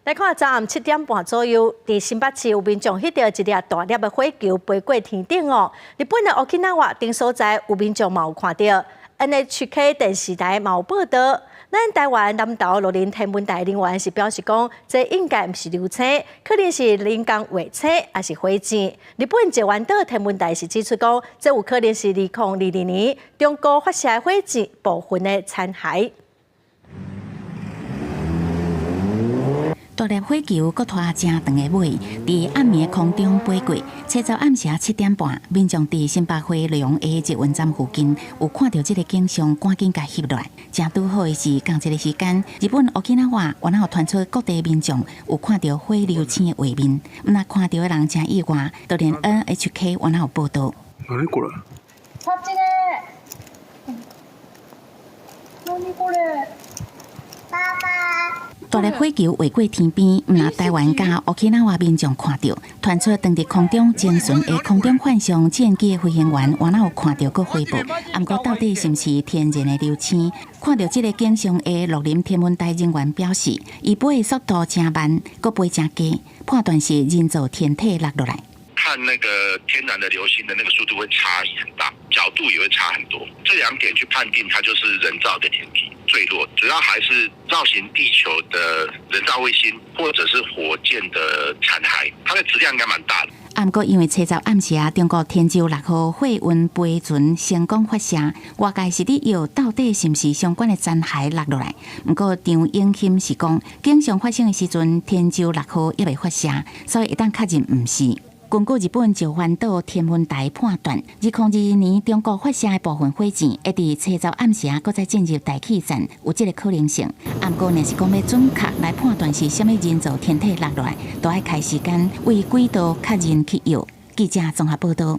來看昨暗7點半左右，佇新北市有民眾翕著一粒大粒的火球飛過天頂哦。日本的沖縄等所在有民眾嘛有看著，NHK 電視台嘛有報導。咱台灣南投鹿林天文台人員是表示講，這應該毋是流星，可能是人工衛星，抑是火箭。日本石垣島天文台是指出講，這有可能是2022年中國發射火箭部分的殘骸。大粒火球閣拖誠長的尾，佇暗暝空中飛過。初十暗時7點半，民眾佇新北回龍的捷運站附近有看著這个景象，趕緊共翕落來。誠拄好的是，仝一个時間，日本沖縄原來有傳出各地民眾有看著火流星的畫面，毋但看著的人誠意外，就連 NHK 原來有報導。何これ？何これ？爸爸。大粒火球劃過天邊，毋但台灣佮沖縄民眾看著，傳出當佇空中偵巡的空中幻象戰機的飛行員，原來有看著閣回報。毋過到底是毋是天然的流星？看著這个景象的鹿林天文台人員表示，伊飛的速度誠慢，閣飛誠低，判斷是人造天體落落來。看那個天然的流星的那個速度會差異很大，角度也會差很多。這兩點去判定它就是人造的天體墜落，主要還是繞行地球的人造衛星或者是火箭的殘骸，它的質量應該蠻大的。毋過因為初十暗時啊，中國天舟6號貨運飛船成功發射，外界是佇臆到底是毋是相關的殘骸落落來。毋過張永興是講，景象發生的時陣，天舟6號猶未發射，所以會當確認毋是。根據日本石垣島天文台判斷，2022年中國發射的部分火箭會佇初十暗時啊，閣再進入大氣層，有這个可能性。毋過，若是講欲準確來判斷是啥物人造天體落落來，都愛開時間為軌道確認去臆。記者綜合報導。